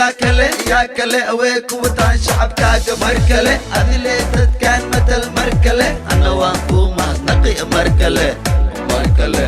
Yaa kale, yaa kale awee ku wataan shacabkaaga? Mar kale adile dadkaan matal, mar kale anna waan kuu mahadnaqi, mar kale, mar kale.